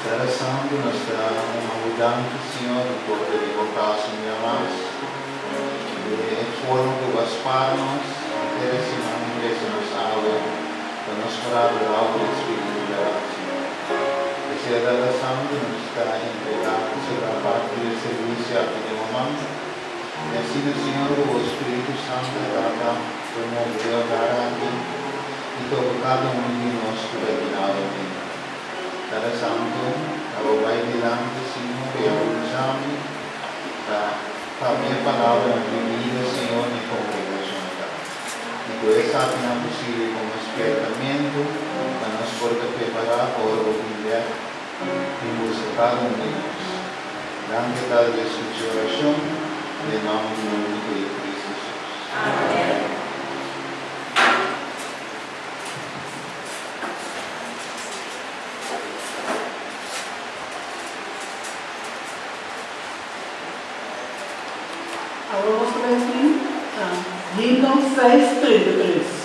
Tata Santu, nos ta duna Bo danki, Señor, di por ta den Bo kas un bia mas. Di e forma ku Bo a spar nos henter e siman i trese nos awe pa nos por adorá Bo den spiritu i bèrdat, Señor. P'esei, Tata Santu, nos ta entregá sobra parti di e servisio aki den Bo man. I asina, Señor, ku Bo Spiritu Santu, Tata, por move e hogar aki i toka kada un di nos ku ta binado aki. Tata Santu, abo bai dilanti, Señor, i abo usa mi pa papia palabranan di bida, Señor, na e kongregashon ta. I ku esakinan por sirbi komo spiertamentu pa nos por ta prepará pa ora bo bin bèk i buska kada un di nos. Danki Tata di eskucha orashon, den nòmber di bo úniko Yu Kristu Hesus. Amèn. Awor nos ta bai tin himno 633.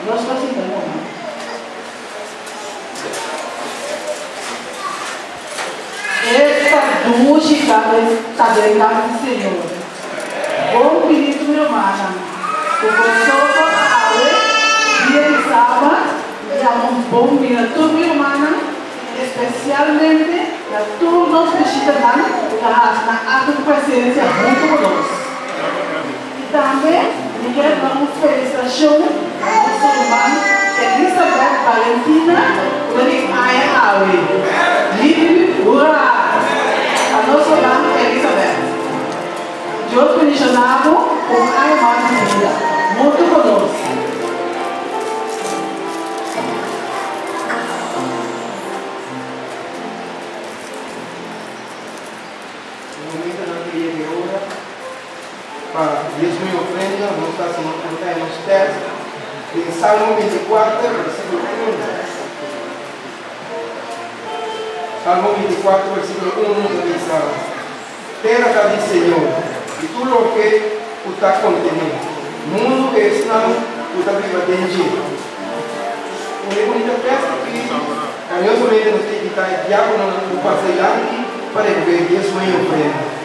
Nos ta sinta momen. Esta dushi ta ta den kas di Señor. Bon bini tur hermana ku boso por awe dia di Sabat yama un bon bini na tur mi hermana i espesialmente na tur nos bishitanan ku ta hasi nan akto di presensia huntu ku nos. I tambe mi kier duna un felisitashon na nos ruman Elizabeth Valentina ku ta di aña awe. Hip hip hurra! Pa nos ruman Elizabeth. Dios bendishona bo ku un aña mas di bida huntu ku nos. E momentonan ta yega e ora pa diesmo i ofrenda. Nos ta hasi nos por kai nos tèst den Salmo 24, versíkulo 1. Salmo 24 versíkulo 1 ta bisa, Tera ta di Señor, i tur loke ku ta kontené, mundu i esnan ku ta biba den dje. Un e bunita tèst aki, kariñosamente nos ta invitá e diákononan ku pasa dilanti pa rekogé diesmo i ofrenda.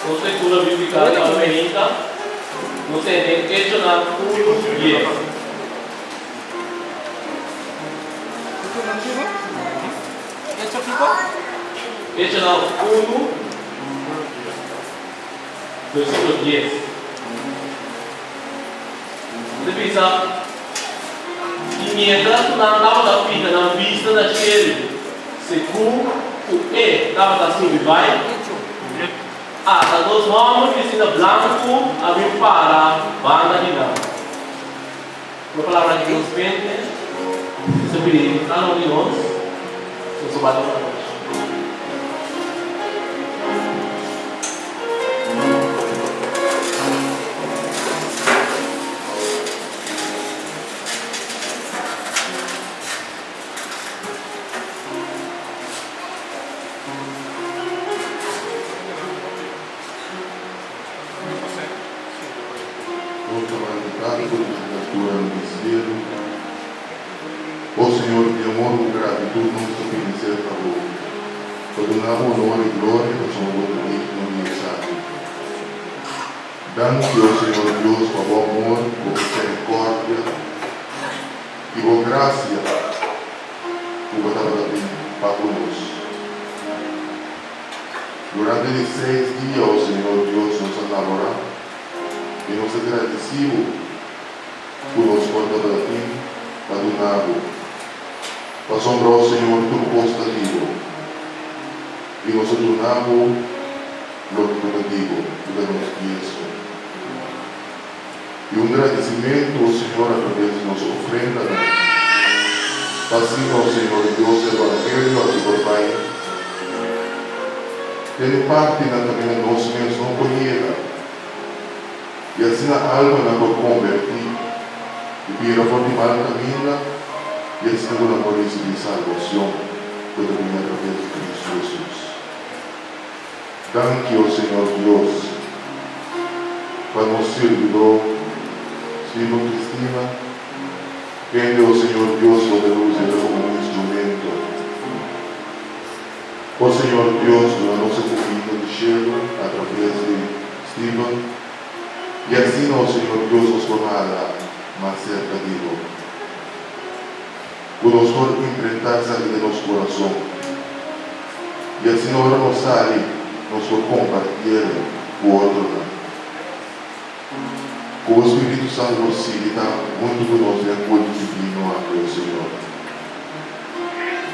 Nos lectura bíblica di awe mainta nos ta den Echonan 1, 10. Echonan 1, versíkulo 10. Ta bisa, I miéntras ku nan tabata fija nan bista na shelu, segun ku e tabata subi bai, ata dos hòmber bistí na blanku a bin para banda di nan. Ku e palabra aki nos mente, nos ta pidi kada un di nos, nos ta bati ora nochi. Nos ta manda tantu di criatura di cielo. O Señor di amor, cu gratitud nos ta bini cerca Bo, pa duna Bo honor y gloria pasobra Bo ta digno di esaki. Danki, o Señor Dios, pa Bo amor, Bo misericordia y Bo gracia cu Bo tabata tin pa cu nos. Durante di seis dia, o Señor Dios, nos a labora y nos ta gradici Bo cu nos por tabata tin pa duna Bo. Pasobra, o Señor, tur kos ta di bo, i nos a duna bo loke ku ta di bo, ku ta nos diesmo. I un gradisimentu, o Señor, atraves di nos ofrendanan, pa asina, o Señor Dios, e evangelio aki por bai tene partinan kaminda nos mes no por yega, i asina almanan por kombertí i bira for di mal kaminda, i asina ku nan por risibí salbashon ku ta bini atraves di Kristu Hesus. Danki, o Señor Dios, pa nos sirbidó Steven Cristina, kende, o Señor Dios, bo ta usa komo un instrumento. O Señor Dios, duna nos e kuminda di shelu atraves di Steven, i asina, o Señor Dios, nos por hala mas serka di bo. Ku nos por imprentá esaki den nos kurason, i asina ora nos sali, nos por kompartiel ku otronan. Ku bo Spiritu Santu por sigui ta huntu ku nos den e kulto divino aki, o Señor.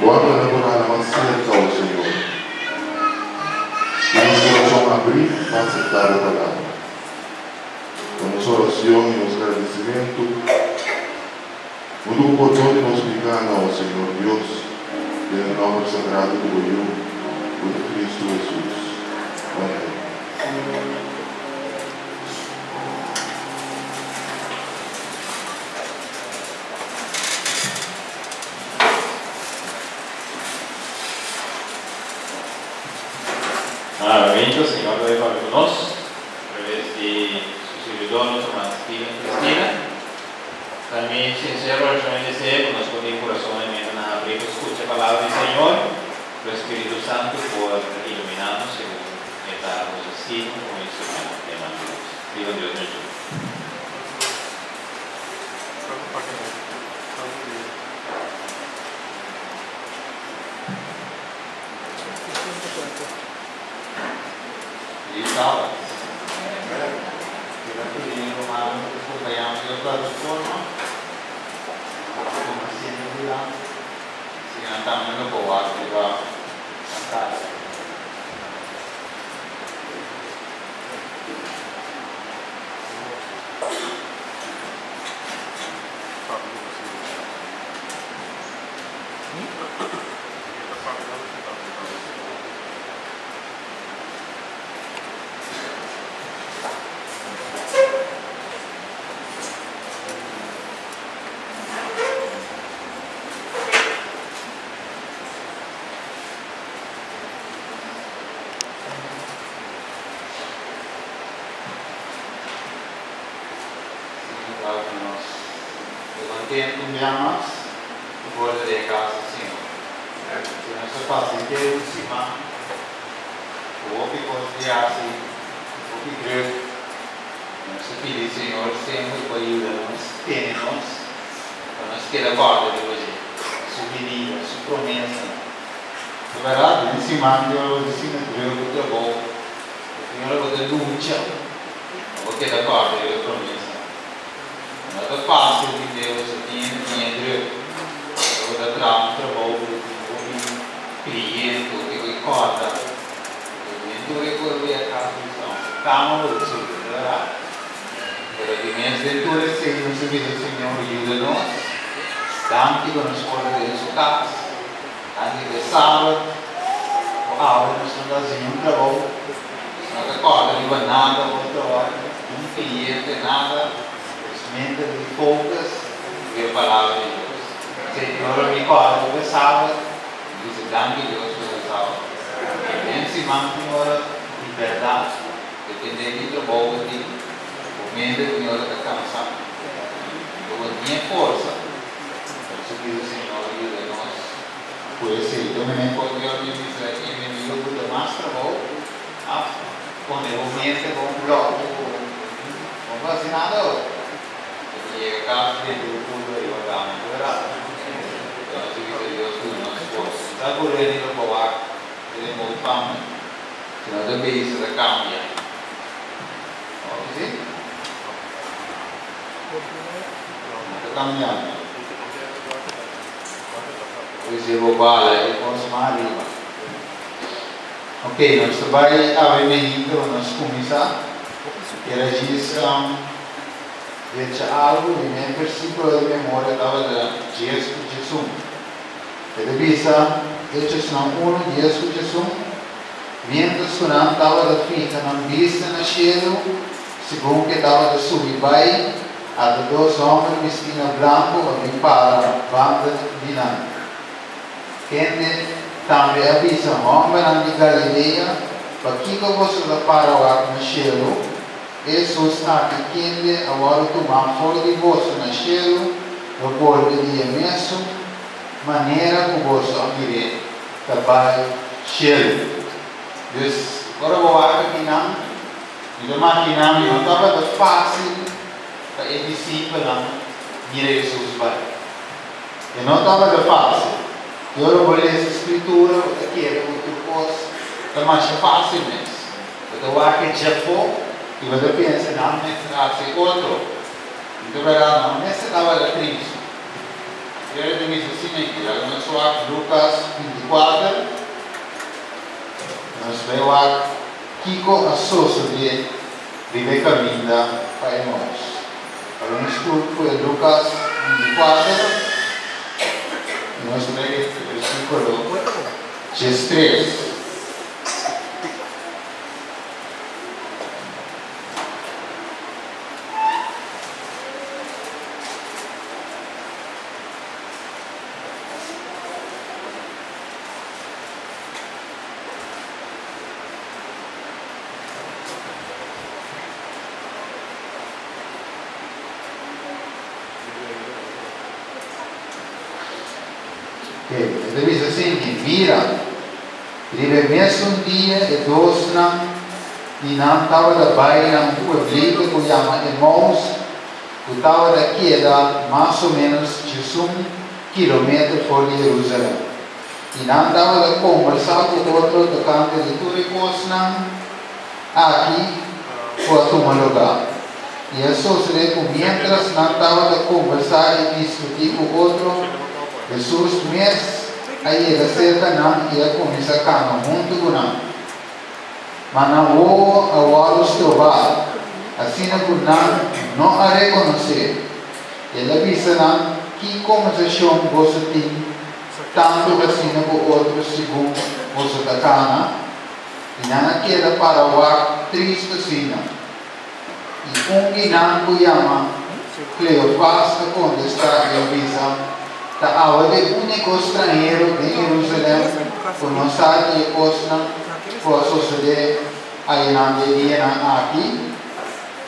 Bo almanan por hala mas serka, o Señor, i nos kurason abrí pa aseptá bo Palabra. Ta nos oracion i nos gradisimentu huntu ku pordon di nos pikánan, o Señor Dios, den e nòmber sagrado di bo Yu, ku ta Cristo Hesus. Amèn. Nuevamente, Señor ta papia ku nos atraves di su sirbidor, nos hermana Steven Cristina. Ta mi sincero oracion y deseo ku nos por tin curason y mentenan abrí pa scucha palabra di Señor, ku e Spiritu Santo por ilumina nos segun e ta usa Steven como instrumento den man di Dios. Steven, Dios bendici bo. Feliz Sabat. Quiero pedir hermano que acompañamos en la plataforma. Como siempre, cuidado. Si no estamos en lo cobarde, va a cantar. Señor ta ku nos. Ta kontentu un bia mas pa por ta den kas di Señor. Si nos ta pasa henter un siman ku hopi kos di hasi, hopi druk, nos ta pidi Señor semper pa yuda nos, tene nos, pa nos keda kòrda riba dje, Su binida, Su promesanan. Ta bèrdat, den siman tin ora bo ta sinti druk ku trabou, pero tin ora bo ta lucha pa bo keda kòrda riba e promesanan. No ta fácil di Deus a tin e tin e druk. Ora bo ta traha un trabou bo ta tin hopi cliente, hopi ku e kòrda. Pero den tur e kos bo ya kas bisa un kama bo ta subi, ta bèrdat? Pero di mes den tur esei nos a bisa Señor yuda nos. Danki ku nos por ta den su kas. Danki ku e sabat ku awe nos no ta hasi niun trabou. Nos no ta kòrda riba nada otro ora, niun cliente, nada. Nos mente ta di focus riba e palabra di Dios. P'esei ora mi kòrda riba e sabat, mi bisa danki Dios pa e sabat. Den siman tin ora di bèrdat, dependé di trabou ku tin, bo mente tin ora ta kansa. Bo bo tin e forsa. Por eso pidi Señor yuda nos ku esei. Dominee por Dios mi bisa enemigo ku ta mas trabou a pone bo mente bo un bloke ku bo no hasi nada ora bo ta yega kas dentro bo purba riba kama ta berdad? Entonces bisa Dios duna nos forsa. Mi ta aburre ni lo por wak den e modo fama sino ta bisa ta cambia. Oke si? No ta cambiando. Pues bo bala e kos mas ariba. Ok, nos ta bai awe meinta pa nos kuminsá. Kier a djis decha algu di mi versíkulo di memoria tabata dies ku diesun. E ta bisa, Hechosnan unu, dies ku diesun, Miéntras ku nan tabata fiha nan bista na shelu, segun ku e tabata subi bai, ata dos hòmber bistí na blanku a bin para banda di nan. Kende tambe a bisa, Hòmbernan di Galilea, pakiko boso ta para wak na shelu? Hesus aki kende a wòrdu tumá for di boso na shelu, lo bolbe di e mesun manera ku boso a mir'é ta bai shelu. Dus, ora bo wak akinan, mi ta makiná mi no tabata fásil pa e disipelnan mira Hesus bai. E no tabata fásil. I ora bo lesa Skritura, bo ta kere ku tur kos ta masha fásil mes. Bo ta wak e djafó i bo ta pensa nan mester hasi otro. I ta bèrdat nan mester tabata tristu. Pero ta bisa asina aki, laga nos wak Lukas 24, nos bai wak kiko a sosodé riba e kaminda pa Emaus. Laga nos tur ku e Lukas 24 i nos bai e versíkulo 13. E ta bisa asin, Mira! Riba e mesun dia e dosnan di nan tabata bai na un pueblito ku yama Emaus, ku tabata keda mas o ménos diesun kilometer for di Herúsalèm. I nan tabata kombersá ku otro tokante di tur e kosnan aki ku a tuma lugá. I a sosodé ku miéntras nan tabata kombersá i diskutí ku otro, Hesus mes a yega serka nan i a kuminsá kana huntu ku nan. Ma nan wowo a wòrdu strobá, asina ku nan no a rekonosé. El a bisa nan, Ki kombersashon boso tin tantu asina ku otro segun boso ta kana? I nan a keda para wak tristu asina. I un di nan ku yama Kleofas a kontestá i a bisa, Ta awe e úniko stranhero den Herúsalèm ku no sa di e kosnan ku a sosodé ayanan di e dianan aki?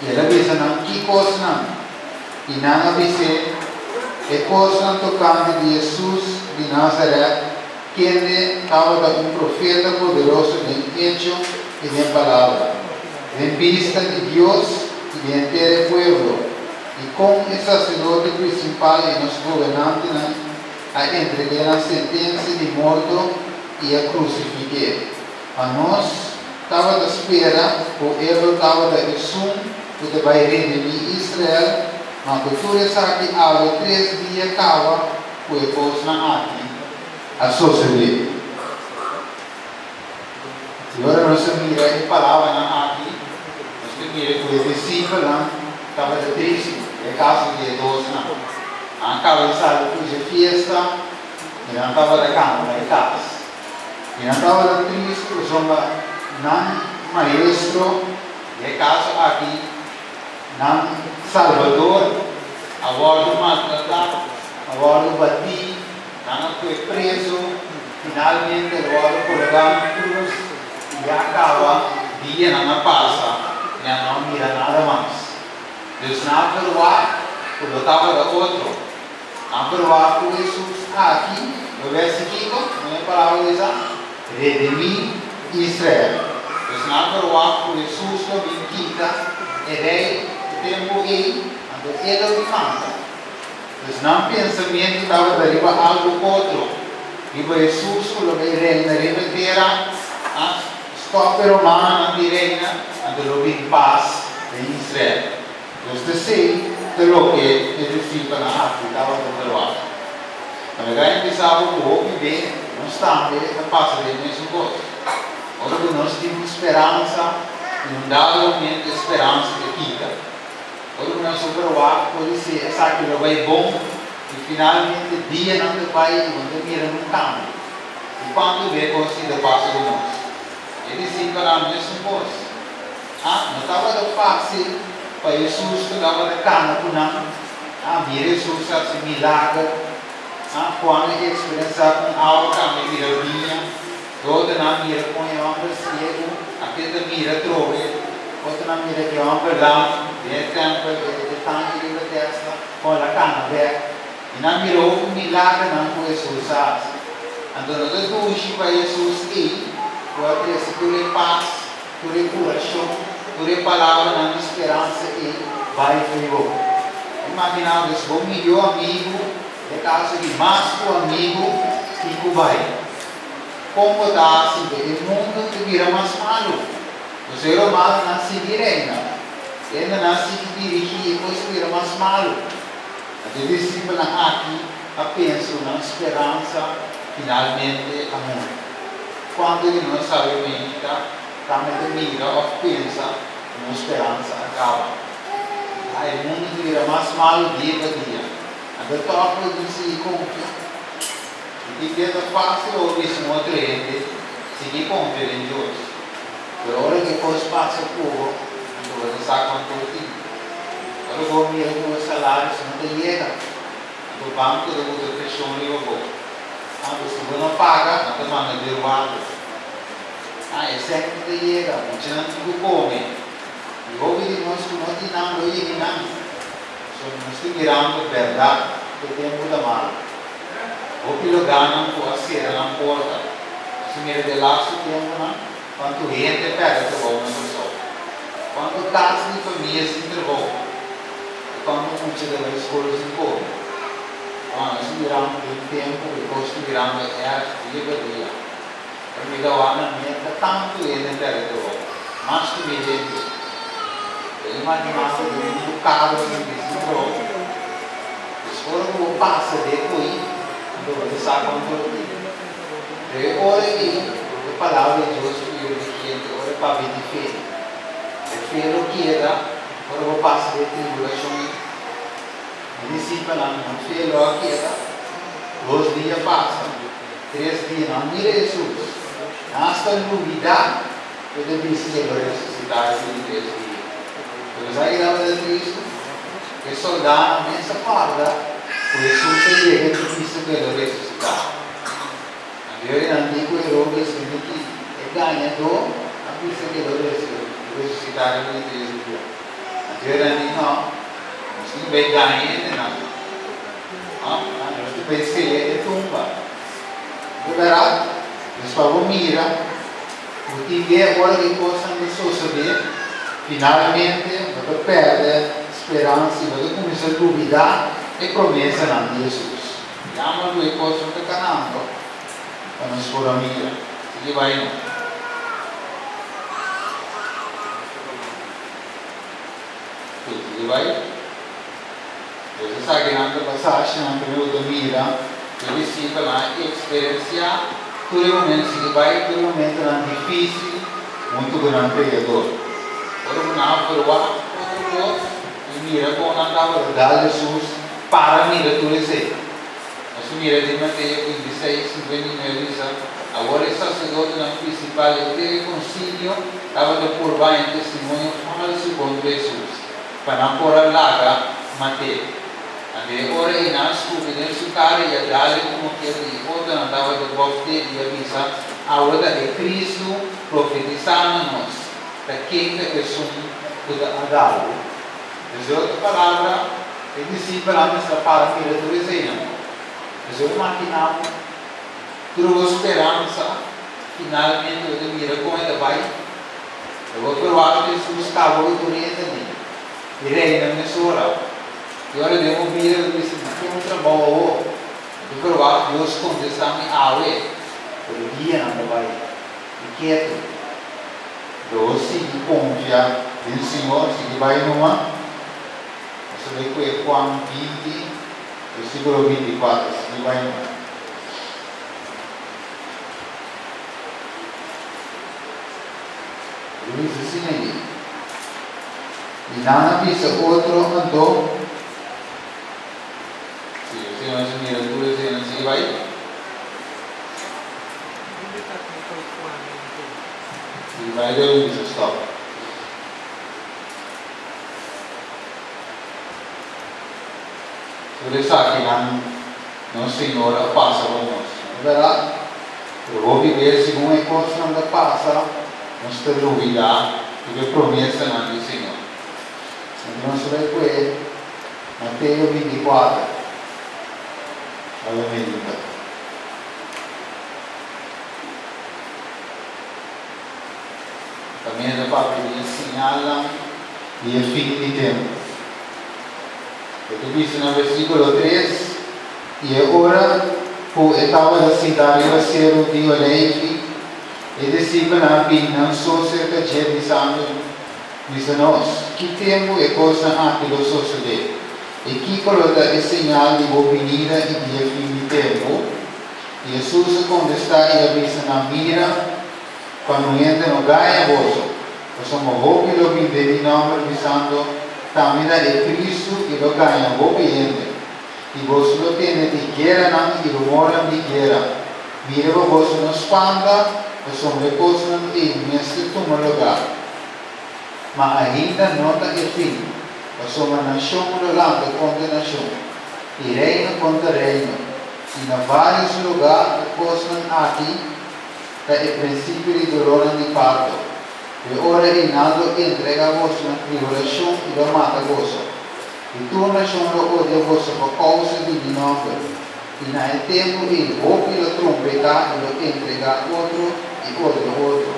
I el a bisa nan, Ki kosnan? I nan a bis'é, E kosnan tokante di Hesus di Nazarèt, kende tabata un profeta poderoso den echo i den palabra, den bista di Dios i di henter e pueblo, i kon e saserdote prinsipal i nos gobernantenan a entreg'é na sentensia di morto i a krusifik'é. Ma nos tabata spera ku e lo tabata esun ku ta bai redimí Israel, ma ku tur esaki awe tres dia kaba ku e kosnan aki a sosodé. I ora nos a mira e palabranan aki, nos ta mira ku e disipelnan tabata tristu e kaso di e dosnan. Nan a kaba di sali for dje fiesta i nan tabata kanta bai kas. I nan tabata tristu pasobra nan maestro, den e kaso aki nan Salbador, a wòrdu maltratá, a wòrdu batí. Nan a kue preso, finalmente el wòrdu kologá na krus i ya kaba dianan a pasa i nan no a mira nada mas. Dus nan a verwagt ku lo tabata otro. Nan a verwagt ku Hesus aki lo wèsi kiko? Nan e palabra bisa, Redimí Israel. Dus nan a verwagt ku Hesus lo bin kita e rei e tempu ei, anto e lo bin manda. Pues nan pensamentu tabata riba algu otro, riba Hesus ku lo bai reina riba e tera, a stòp e romanonan di reina, anto lo bin pas den Israel. Pues t'esei ta loke e disipelnan aki tabata verwagt. Ma mi ta bisa bo ku hopi be nos tambe ta pasa den e mesun kos. Ora ku nos tin un speransa, i un dado momento e speransa ta kita. Ora ku nos a proba pode ser esaki lo bai bon i finalmente dianan ta bai i bo no ta mira nun kambio. I kuantu be kos si ta pasa ku nos? E disipelnan mesun kos. A No tabata fásil pa Hesus ku tabata kana ku nan. A Mira Hesus hasi milager. A Juan a eksperensá kon awa kambia bira biña. Otronan mira kon e hòmber siegu a keda mira atrobe. Otronan mira ku e hòmber lam den e tèmpel, e tanki riba testa, kon el a kana bèk. I nan mira hopi milagernan ku Hesus a hasi. Anto no ta dushi pa Hesus ei ku a trese tur e pas, tur e kurashon, tur e palabranan di speransa ei bai fo'i bo? Imaginá bo si bo mihó amigu, den kaso di mas ku amigu, tin ku bai. Kon bo ta hasi ku e mundu ta bira mas malu? Nos e romanonan sigui reina. Hendenan sigui dirigí e kos ta bira mas malu. Anto e disipelnan aki a pensa ku nan speransa finalmente a muri. Kuantu di nos sabe medita, tambe ta mira òf pensa ku nos speransa a kaba? A E mundu ta bira mas malu dia pa dia. Anto tòg bo tin sigui konfia. I tin bia ta fásil ora bisa un otro hende sigui konfia den Dios. Pero ora ku e kos pasa ku bo, anto bo ta sa kuantu bo tin. Ora bo mira ku bo salario no ta yega, anto banko ta buta preshon riba bo. Anto si bo no paga, nan ta manda deurwaarder. Ah, e sèn no ta yega, muchanan tin ku kome. I hopi di nos ku no tin nan lo yega nan. Pasobra nos ta mirando bèrdat ku e tempu ta mal. Hopi lugánan ku a sera nan porta. Si mira de lastu tempunan, kuantu hende a pèrdè trabou na Kòrsou. Kuantu kas di famia sin trabou i kuantu mucha ta bai skol sin kome. Bon, nos ta mirando den tempu ku e kos ta birando èrg dia pa dia. Pero mi ta wak na Merka tantu hende a pèrdè trabou, mas ku mi hende. Bo imaginá bo den un bukado sin trabou? Pues ora ku bo pasa de ko'i, anto bo ta sa konta bo tin. Pero e ora ei, e palabra di Dios ku bira vigente ora e papia di fe. E fe lo keda ora bo pasa den tribulashon ei. E disipelnan, nan fe lo a keda. Dos dia pasa, tres dia, nan mira Hesus. Nan asta lubidá ku e ta bisa ku e lo resusitá despues di tres dia. Pero sa ki tabata tristu? E soldánan mes a kòrda ku Hesus a yega di bisa ku e lo resusitá. Anto e nan di ku Herodes bini ki e gañadó a bisa ku e lo resusitá riba di tres dia. Anto e nan di, No, nos tin bai gaña hendenan. No, nos tin bai seya e tumba. Di bèrdat, nos pa bo mira ku tin bia ora ku e kosnan ta sosodé, finalmente bo ta pèrdè speransa i bo ta kuminsá lubidá e promesanan di Hesus. Yama ku e kosnan ta kanando pa nos por a mira. Sigui bai no. Sigui bai. Pues esakinan ta pasashinan ku mi ta mira e disipelnan a eksperensiá tur e momentu sigui bai tur e momentunan difísil huntu ku nan Kreador. Ora ku nan a verwagt otro kos i mira kon nan tabata dal Hesus para mira tur esei. Nos a mira den Mateo 26, 59 bisa, Awor e saserdotenan prinsipal i tur e konsilio tabata purba haña testimonio falsu kontra Hesus. Pa nan por a laga mat'é. Anto e ora ei nan a skupi den su kara i a dal e ku mokete i otronan tabata bòft'é i a bisa, Awe ta e Kristu profetisá na nos, ta ken ta esun ku ta a dal bo? Des otro palabra, e disipelnan mester a para mira tur eseinan. Des otro makiná bo tur bo speransa, finalmente bo ta mira kon e ta bai. E bo verwagt Hesus kaba ku tur hende ni i reina mesora. I ora den bo bida bo bisa mi tin un trabou awor. Mi ta verwagt Dios kontestá mi awe, pero dianan ta bai i ketu. Lo sigui konfia den Señor, sigui bai numa. Nos ta bai ku e Juan 20. Versíkulo 24, sigui bai mas. E ta bisa asina ei. I nan a bisa otro anto. Sí, esei nos a mira tur eseinan sigui bai. Sigui bai dor mi bisa stop. Tur esakinan nos Señor a pasa pa nos, no ta bèrdat? Pero hopi bes segun e kosnan ta pasa, nos ta lubidá riba e promesanan di Señor. Anto nos ta bai kue Mateo 24, bai medita. Tambe ta papia di e siñalnan di e fin di tempu. E ta bisa na versíkulo 3, I e ora ku e tabata sintá riba seru di Oleifi, e disipelnan a bini nan so serka dje, bisando, Bisa nos, ki tempu e kosnan aki lo sosodé, i kiko lo ta e señal di bo binida i di e fin di tempu? I Hesus a kontestá i a bisa nan, Mira, pa no hende no gaña boso, pasobra hopi lo bin den mi nòmber bisando, Ta mi ta e Kristu, i lo gaña hopi hende. I boso lo tende di gueranan i rumornan di guera. Mira pa boso no spanta, pasobra e kosnan ei mester tuma lugá. Ma ainda no ta e fin, pasobra nashon lo lanta kontra nashon, i reino kontra reino, i na vários lugá e kosnan aki ta e prinsipio di dolornan di parto. E ora ei nan lo entregá boso na tribulashon i lo mata boso, i tur nashon lo odia boso pa kousa di mi nòmber. I na e tempu ei hopi lo trompeká i lo entregá otro i odia otro.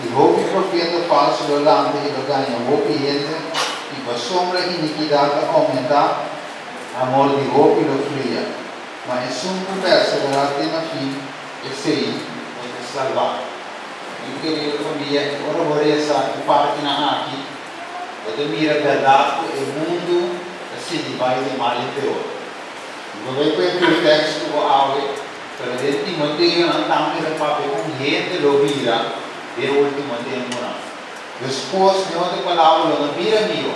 I hopi profeta falsu lo lanta i lo gaña hopi hende, i pasobra inikidat ta oumentá, amor di hopi lo fria. Ma esun ku perseverá te na fin, esei lo ta salbá. Mi kerido famia, e ora bo resa e partinan aki, bo ta mira bèrdat ku e mundu ta sigui bai di mal en peor. Mi por bai ku e tur tèkst ku bo awe, pero den Timoteo nan tambe ta papia kon hende lo bira den último tempunan. Despos, den otro palabra, lo no bira mihó.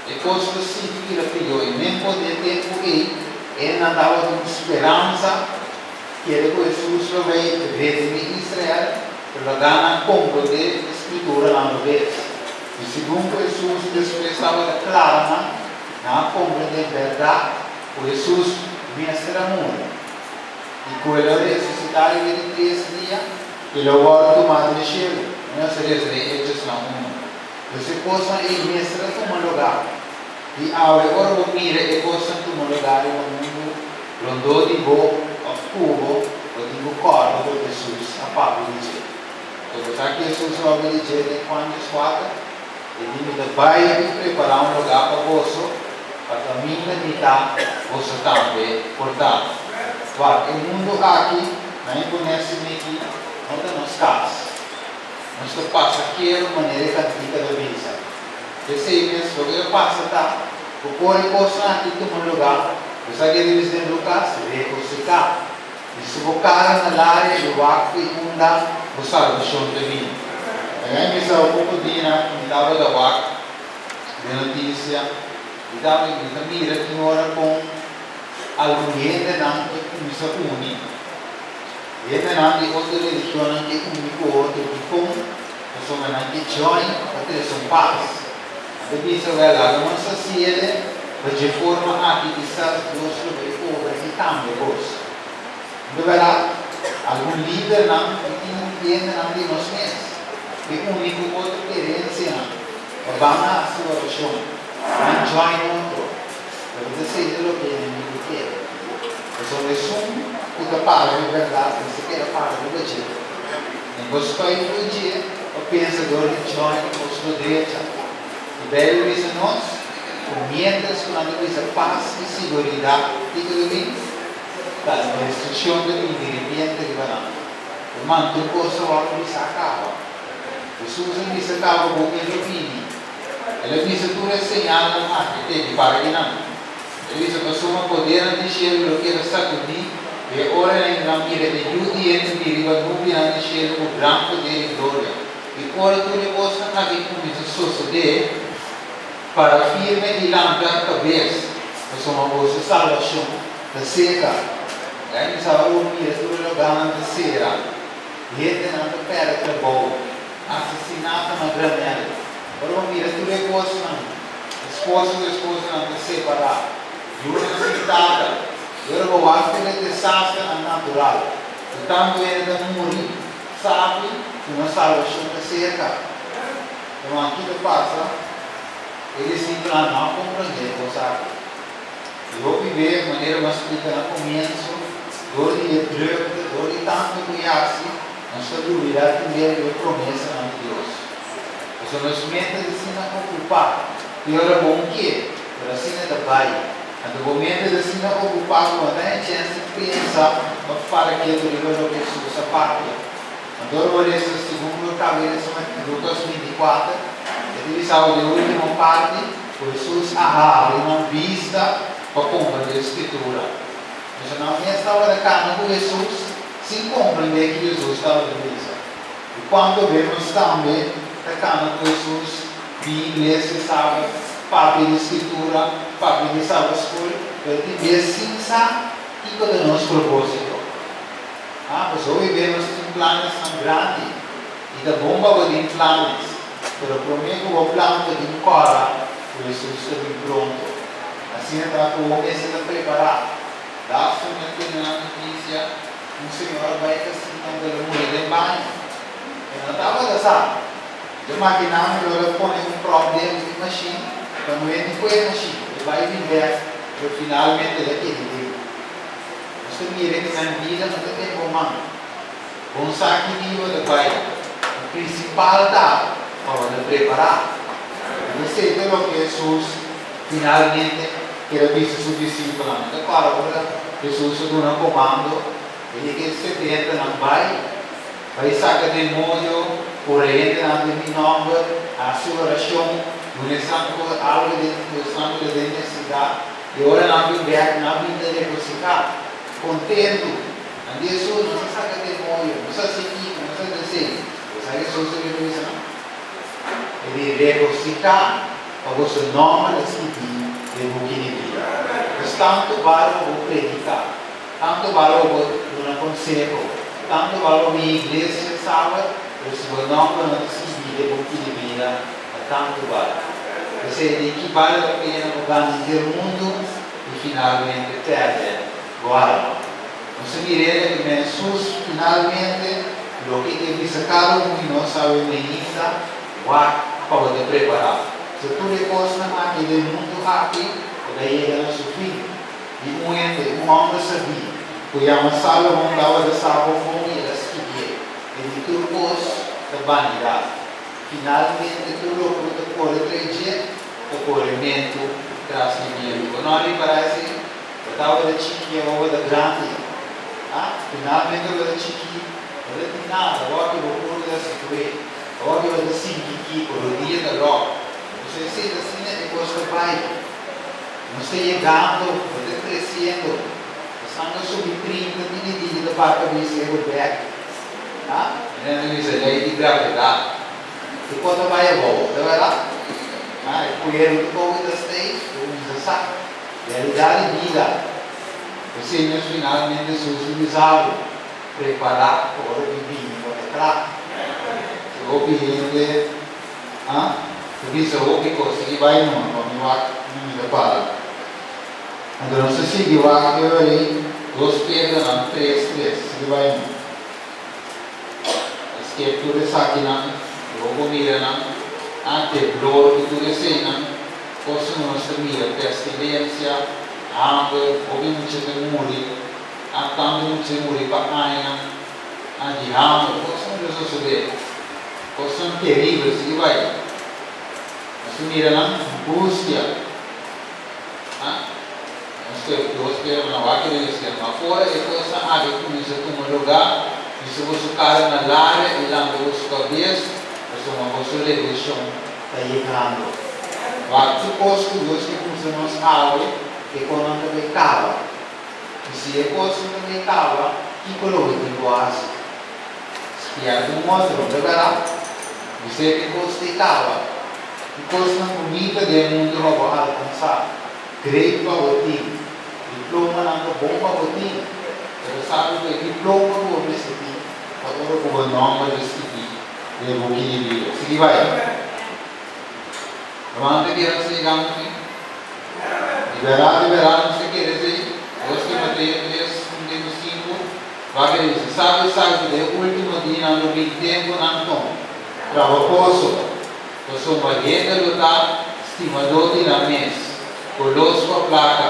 E kos lo sigui bira pió i men por den tempu ei e nan tabata un speransa kere ku Hesus lo bai redimí Israel, pero lo gana nan komprondé e Skrituranan robes. I segun ku Hesus despues tabata klara nan, nan a komprondé bèrdat ku Hesus mester a muri i ku el lo resusitá riba di tres dia i lo wòrdu tumá den shelu. Nos a lesa den Hechosnan unu. Dus e kosnan ei mester a tuma lugá. I awe ora bo mira e kosnan tuma lugá riba mundu rondó di bo òf ku bo, bo tin ku kòrda ku Hesus a papia di dje. Anto bo sa ki Hesus a papia di dje den Juan 14? E di, Mi ta bai i prepará un lugá pa boso, pa kaminda mi ta, boso tambe por ta. Wak, e mundu aki, nan e pone asin'aki, no ta nos kas. Nos ta pasa kero manera e kantika ta bisa. P'esei mes, loke ta pasa ta ku ora e kosnan aki tuma lugá, bo sa ke ta bisa den Lukas, Regosihá. I si bo kara na laria i wak fi unda bo salbashon ta bini. Laga mi bisa bo poko dia mi tabata wak den notisia i tambe mi ta mira tin ora kon algun hendenan ta kuminsá uni. Hendenan di otro religionnan ke uni ku otro dikon? Pasobra nan ke join pa trese un pas. Nan ta bisa, Wèl, laga nos hasi ele pa dje forma aki kisas Dios lo bai obra i kambia kos. No ta bèrdat? Algun lidernan i tin hendenan di nos mes ke uni ku otro kerensianan pa ban hasi orashon, ban join otro. Pero ta esei ta loke enemigu kier. Pasobra esun ku ta para riba bèrdat mester keda para riba dje. No por skòi fo'i dje pa pensa dor di join kos lo drecha. E Beibel bisa nos ku miéntras ku nan ta bisa pas i siguridat, kiko ta bin? Ta destrukshon ta bin diripiente riba nan. Ruman, tur kos ta wòrdu bisá kaba. Hesus a bisa kaba bo ke lo bini. El a bisa tur e señalnan aki te di para di nan. El a bisa, Pasobra podernan di shelu lo keda sakudí, i e ora ei nan mira e Yu di hende bini riba nubianan di shelu ku gran poder i gloria. I ora tur e kosnan aki kuminsá sosodé, para firme i lanta kabes, pasobra boso salbashon ta serka. Ya mi sa ora bo mira tur e logánan ta sera, hendenan ta pèrdè trabou, asesinato na granèl. Ora bo mira tur e kosnan, esposo ku esposanan ta separá, yunan sin tata, i ora bo wak tur e desasternan natural ku tantu hende ta muri, sabi ku nos salbashon ta serka. Ruman, ki ta pasa? E disipelnan no a komprendé e kos aki. I hopi bes, manera bo a splika na komienso, dor di e drukte, dor di tantu ku yasi, nos ta lubidá tin bes riba e promesanan di Dios. Pasobra nos mente ta asina okupá i ora bo un ke, pero asina ta bai. Anto bo mente ta asina okupá ku bo no ta haña chèns di pensa òf para ketu riba loke Hesus a papia. Anto ora bo lesa segun lo kaba di lesa Lukas 24, e ta bisa bo den último parti ku Hesus a habri nan bista pa komprendé Skritura. Pasobra nan mes tabata kana ku Hesus sin komprendé ki Hesus tabata bisa. I kuantu be nos tambe ta kana ku Hesus bin iglesia sabat, papia di Skritura, papia di Sabat Skol, pero tin bes sin sa kiko ta nos propósito. Ah, pasobra hopi be nos tin planesnan grandi i ta bon pa bo tin planes, pero promé ku bo plan ta bin kòrda ku Hesus ta bin pronto. Asina ta ku bo mester ta prepará. Laatste mi a tene na notisia un señora bai kasina unda el a muri den baño. E no tabata sa. Dje makiná mi lo a pone un prop den e mashin pa no hende ku e mashin. E bai bin bèk, pero finalmente el a keda den. Nos ta mira ku nan bida no ta den bo man. Bon sa ki dia bo ta bai. E prinsipal ta pa bo ta prepará. I esei ta loke Hesus finalmente ker a bisa su disipelnan. Mi ta kòrda ora Hesus a duna komando, e di ku e setentanan bai, bai saka demonio, kura hendenan den mi nòmber, hasi orashon, duna esnan ku algu den esnan ku ta den nesesidat. I ora nan bin bek, nan a bin ta regosihá, kontentu. Nan di Hesus, Nos a saka demoño, nos a hasi kiko, nos a hasi esei. Bo sa Hesus a bira bisa nan? E di, Regosihá pa boso nòmber ta skibí den buki di bida. Pues tantu bal pa bo prediká, tantu bal pa bo duna konseho, tantu bal pa bin iglesia sabat, pero si bo nòmber no ta skibí den buki di bida, ta tantu bal. P'esei di ki bale la pena bo gana henter mundu i finalmente pèrdè bo alma? Nos a mir'é ku Hesus finalmente loke e bisa kada un di nos awe meinta wak pa bo ta prepará. So tur e kosnan aki den mundu aki ta bai yega na su fin. Di un hende, un hòmber sabí, ku yama Salomon tabata sa bon bon i el a skibié, E di tur kos ta banidat. Finalmente tur loke bo ta kore trae dje ta korementu tras di bientu. Bo no a ripará esei? Bo tabata chikí awor bo ta grandi. Ha? Finalmente bo ta chikí, bo ta tin nada. Awor ki bo kurpa ta situ'é, awor ki bo ta sinti kiko, rodia ta lòk. Pasobra esei ta asina e kos ta bai. Nos ta yegando, bo ta kresiendo. Esnan ta subi 30, tini dia ta baka bisa e bo bèk. Ha? Mira nan bisa lei di gravedat. Tur kos ta bai abou, ta bèrdat? Ha? E kueru tur kos ta steif, bo kuminsá sa. Realidat di bida. P'esei nos finalmente Hesus a bisa bo, Prepará pa ora di bini bo ta kla. Si hopi hende, ha? Ta bisa hopi kos, sigui bai numa pa mi wak mi mi ta para. Anto nos ta sigui wak e ora ei dos Pedronan tres tres. Sigui bai numa. E skep tur esakinan, lo bo mira nan, a temblor i tur eseinan, kosnan ku nos ta mira, pestilensia, hamber, hopi mucha ta muri, a tantu mucha muri pa aña, a di hamber, kosnan ku ta sosodé, kosnan teribel, sigui bai. Nos ta mira nan angustia, a Nos ta dos pero nan wak e diciendo, Ma ora e cosnan aki cuminsa tuma lugar, hisa boso cara na laria y lanta boso cabes, pasobra boso redencion ta yegando. Wak tur cos cu Dios ke cuminsa nos awe. E kosnan ta bai kaba. I si e kosnan ta bai kaba, kiko lo bo tin ku hasi? Spièrta un otro, no ta bèrdat? Bis'é ku e kos ta kaba. E kosnan bunita den mundu pa bo alkansá, great pa bo tin, diplomanan ta bon pa bo tin, pero sabi ku e diploma ku bo mester tin ta ora ku bo nòmber ta skibí den e buki di bida. Sigui bai. Ruman ta kere nos yega muchu? Di bèrdat, di bèrdat nos ta kere esei? 2 Timoteo 3, 1 te ku 5, Wak e bisa, Sabi, sabi ku den e último dianan lo bin tempunan kon trabahoso, pasobra hende lo ta stimadó di nan mes, golos pa plaka,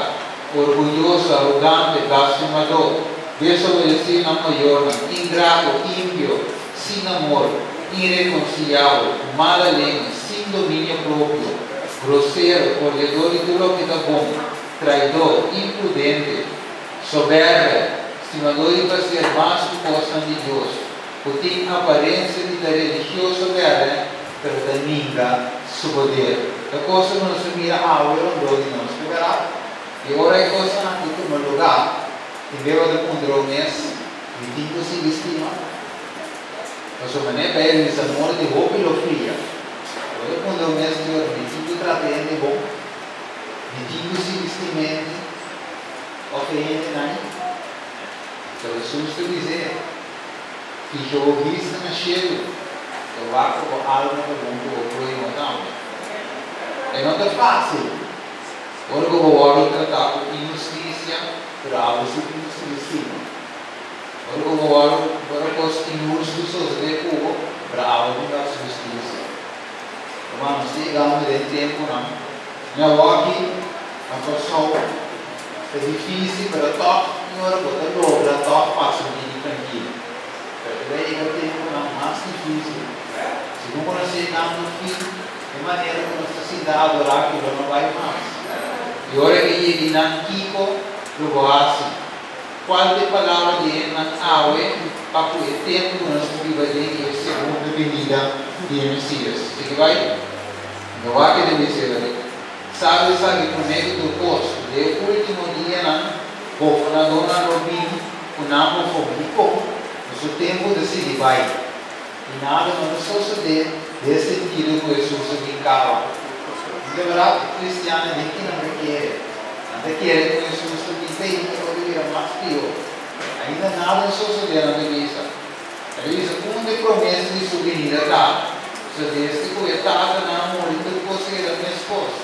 orguyoso, arogante, blasfemadó, desobedesí nan mayornan, ingrato, impio, sin amor, irekonsiliabel, ku mala lenga, sin dominio propio, grosero, odiadó di tur loke ta bon, traidó, imprudente, sobèrbè, stimadó di plaser mas ku kosnan di Dios, ku tin aparensia di ta religioso bèrdè, pero ta ninga su poder. Ta kos ku nos ta mira awe rondó di nos, ta bèrdat? I ora e kosnan aki tuma lugá, tin beba ta puntra bo mes, Mi tin ku sigui stima? Pasobra manera ta e bisa amor di hopi lo fria. Bo ta puntra bo mes ki ora mi tin ku trata hende bon? Mi tin ku sigui stima hende òf e hendenan? Pero Hesus ta bis'é, Fija bo bista na shelu, ta wak ku bo alma ta bon ku bo próhimo tambe. E no ta fásil ora ku bo wòrdu tratá ku inhustisia, pero abo si tin ku sigui stima. Ora ku bo wòrdu, ora kos inhustu sosodé ku bo, pero abo tin ku hasi hustisia. Ruman, nos ta yegando den tempunan. Mi awor aki na Kòrsou ta difísil, pero tòg tin ora bo ta logra tòg pasa un día trankil. Pero ta bai yega tempunan mas difísil. Segun ku nos ta yegando fin, e manera ku nos ta sinta adorá aki lo no bai mas. I ora ke yega nan, kiko lo bo hasi? Kual ta e palabra di hendenan awe pa ku e tempu ku nos ta biba den i e segundo binida di e Mesias? Sigui bai. No wak e debe ser ali. Sabi esaki promé ku tur kos, ku den e último dianan bofonadónan lo bin ku nan bofon. Dikon? Pasobra tempu ta sigui bai, i nada no ta sosodé den e sentido ku Hesus a bin kaba. Di bèrdat, e kristiannan den kinan ta kere? Nan ta kere ku Hesus ta bin te ainda ora bira mas pió. Ainda nada no sosodé, nan ta bisa. Nan ta bisa, Un di promesa di su binida ta, So desde ku e tatanan a muri tur kos a keda meskos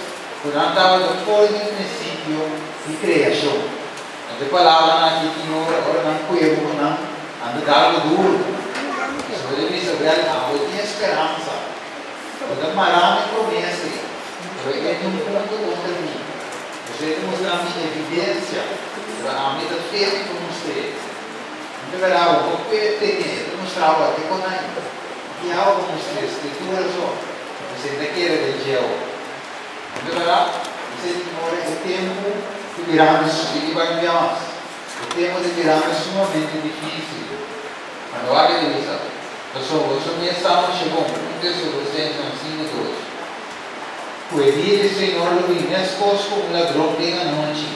ku nan tabata for di prinsipio di kreashon. Anto e palabranan aki tin ora, ora nan kuebo ku nan, nan ta dal bo duru. So bo ta bisa, Wèl, abo tin e speransa. Bo ta mará mi promesa ei, pero e tin un punto kontra mi. Boso ta mustra mi evidensia, pero ami ta firme pa mustr'é. Mi ta bera bo, bo puede ten'é, e ta mustra bo ate kon ai. Ki awa bo mustr'é? Skritura so. Boso ta kere den dje awo. Mi ta bera, boso tin ora e tempu di birando i bai un bia mas. E tempu ta birando sumamente difísil. Anto wak e ta bisa. Pasobra boso mes sa masha bon, un Tesalonicensenan 5, 2, ku e dia di Señor lo bin meskos ku un ladron den anochi.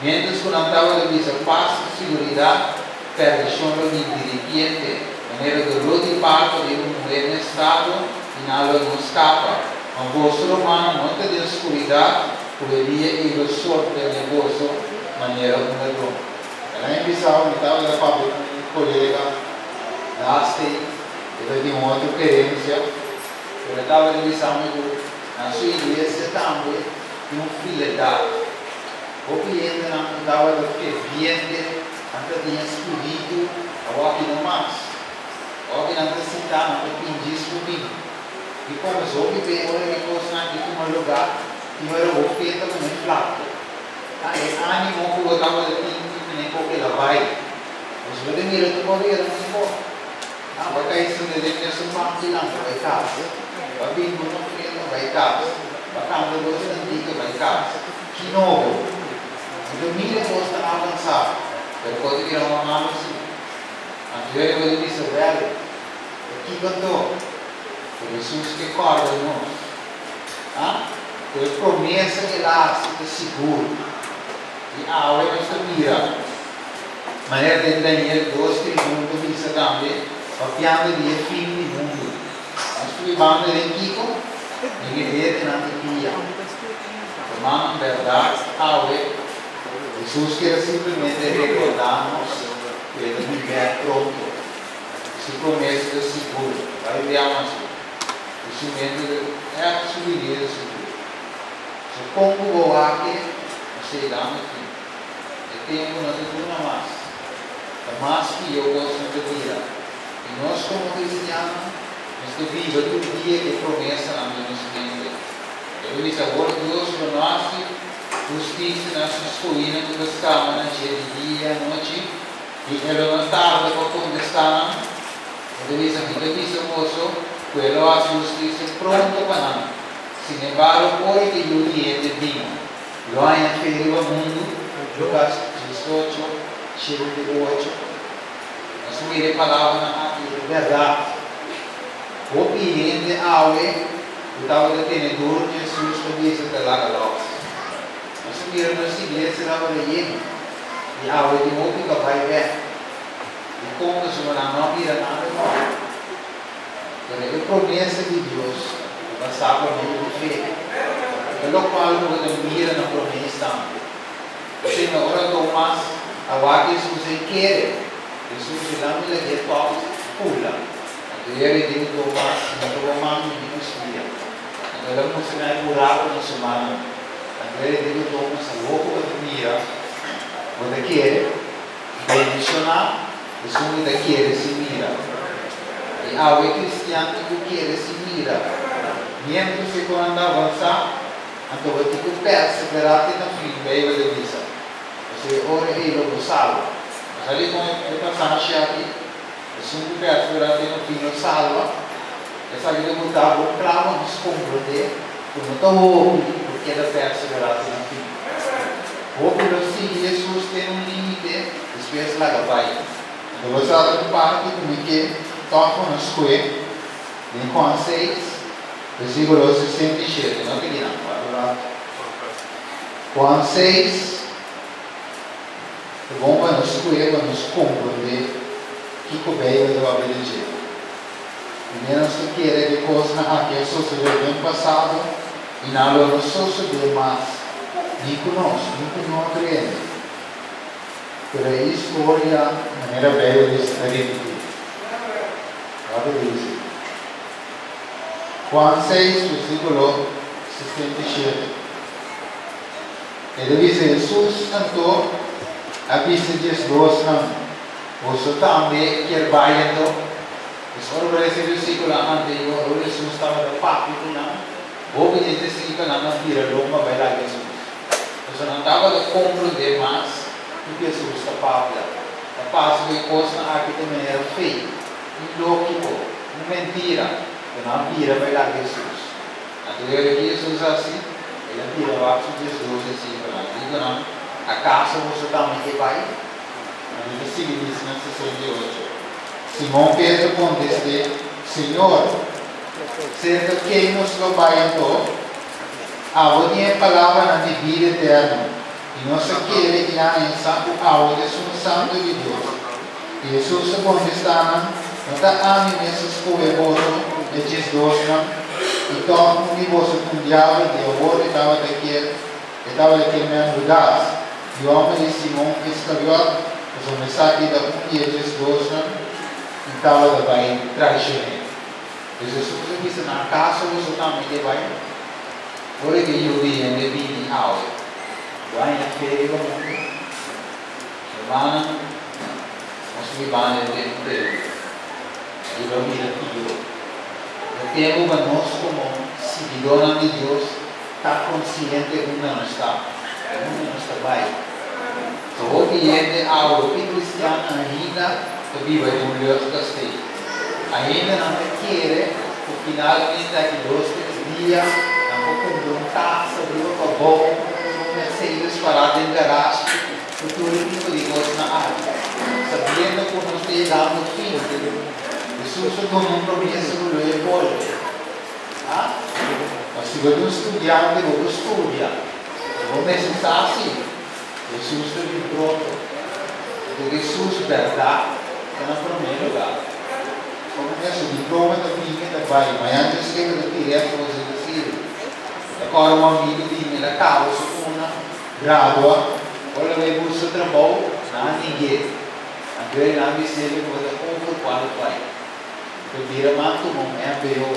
Miéntras ku nan tabata bisa pas i siguridat, pèrdishon lo bin diripiente, manera doló di parto di un muhé na estado, i nan lo no skapa. Ma boso, rumannan, no ta den skuridat, ku e dia ei lo sorprendé boso manera un ladron. El a bisa, Mi tabata papia ku un kolega. Laatste, e ta tin un otro kerensia, pero e tabata bisa mi ku na su iglesia tambe tin un frieldat. Hopi hendenan ku tabata ferviente, nan ta tin e spiritu awor aki no mas. Awor aki nan ta sintá, nan ta pingi su bin. Dikon? Pasobra hopi be ora e kosnan aki tuma lugá, tin ora bo fe ta kuminsá flakte. E ánimo ku bo tabata tin tin mene koke la bai. Nos lo den mira tur ora yera mihó. Ah, bo a kai sinta den mesun banki lanta bai kas. Bo a bin ku un ofrenda bai kas. Bo a kanta dos kantika bai kas. Ki nobo? Mi ta mira kos ta avansá, pero por ta bira un malu si. Anto yo riba di bisa, Wèl, ta kiko anto? Ku Hesus ke kòrda nos. Ah, ku e promesa ku el a hasi ta sigur. I awe nos ta mira manera den Daniel dos 31 ta bisa tambe, papiando di e fin di mundu. Nos ta bibando den kiko? Den e dedenan di dia. Hermano, en bèrdat awe Hesus kier simplemente rekordá nos ku e ta bin bèk pronto. Su promesa ta sigur. Bai bia mas bo. E su mente ta ègt su binida sigur. So kon ku bo wak e, nos ta yegando fin. E tempu no ta duna mas. Ta mas pió kosnan ta bira. I nos komo kristiannan, nos ta biba tur dia ku e promesanan den nos mente. E ta bisa, Awor Dios lo no hasi hustisia na su skohinan ku ta sklama na dje di dia i anochi, i e lo no tarda pa kontestá nan. E ta bisa, Mi ta bisa boso ku e lo hasi hustisia pronto pa nan. Sin embargo, ora ku e Yu di hende bin, lo haña fe riba mundu? Lukas 18, 78. Nos mira e palabranan aki, e ta bèrdat. Hopi hende awe ku tabata tene duru ku Hesus ta bisa ta laga lòs. Nos a mira nos iglesia tabata yen, i awe tin hopi ku a bai bèk. Dikon? Pasobra nan no a mira nada nobo. Pero e promesa di Dios ta basá pa medio di fe, ta lokual ku bo ta mira na promé instante. P'esei no ora Tomas a wak Hesus ei kere, Hesus di lami lag'é tòg pula. Anto e a redi ku Tomas, No ta bo man mi ni kustia. Anto el a mustra na e buraku na su mannan. Anto e redi ku Tomas, Awor ku bo ta mira, bo ta kere? Bendishoná esun ku ta kere sin mira. I awe kristian tin ku kere sin mira. Miéntras e ku nan ta avansá, anto bo tin ku perseverá te na fin, Beibel ta bisa. Pasobra e ora ei lo bo salba. Bo sa dikon e pasashi aki, Esun ku perseverá te na fin lo salba? Esaki ta botá bo kla pa nos komprondé ku no ta hopi ku keda perseverá te na fin. Hopi lo sigui Hesus te na un límite, despues laga bai. Anto bo sa ta un parti ku mi ke tòg pa nos skohe den Juan seis, versíkulo 67. No ta kinan, wak un ratu. Juan seis, ta bon pa nos skohe pa nos komprondé kiko Beibel ta papia di dje. Primer nos ta kere ku e kosnan aki a sosodé den pasado i nan lo no sosodé mas, ni ku nos, ni ku niun otro hende. Pero e historia, manera Beibel bisa, ta ripití. Wak e dici. Juan seis, versíkulo 67. E ta bisa, Hesus anto a bisa diesdosnan, Boso tambe kier bai anto? Pues ora bo lesa e versíkulonan anterior, ora Hesus tabata papia ku nan, hopi di e disipelnan a bira lomba bai laga Hesus. Pasobra nan tabata komprondé mas ku Hesus ta papia. Ta parse ku e kosnan aki ta manera fake, ilógiko, un mentira, pero nan a bira bai laga Hesus. Anto e ora ki Hesus hasi, el a bira wak su 12 disipelnan i di ku nan, Akaso boso tambe ke bai? Anto ta sigui bisa na 68. Simon Pedro kontest'é, Señor, serka ken nos lo bai anto? Abo tin e palabranan di bida eterno, i nos a kere i a haña sa ku abo ta esun Santu di Dios. I Hesus a kontestá nan, No ta ami mes a skohe boso, e diesdosnan? I tòg un di boso ta un diabel. Di awor e tabata kier E tabata ken men Hudas, yu hòmber di Simon Iskariòt, pasobra esaki ta un di e diesdosnan i tabata bai traishon'é. Dus Hesus a bisa nan, Akaso boso tambe ke bai? Ora ku e Yu di hende bini awe, lo haña fe riba mundu? Hermannan, nos ta bibando den tempu perdido i lo bira pió. Ta tempu pa nos komo siguidónan di Dios Ta konsiente unda nos ta i unda nos ta bai. Ta hopi hende awe, hopi kristian ainda ta biba den un luchtkasteel. Ainda nan ta kere ku finalmente aki dos tres dia nan por kumpra un kas ariba pabou, un Mercedes pará den garashi ku tur e tipo di kosnan aki, sabiendo ku nos ta yegando fin. Hesus a duna un promesa ku lo e bolbe. Ha? Ma si bo ta un studiante bo por studia. Bo mester sa si. Hesus ta bin pronto. Anto Hesus bèrdat ta na promé lugá. Komo ku su diploma ta bini e ta bai, mañan dje skeba ta tira e afó si ta sirbi. Ta kòrda un amigu di mi, el a kaba su una, gradua, ora el a bai buska trabou, nan a ning'é. Anto el a bis'é ku bo ta overqualified. Bo ta bira man tuma un mbo.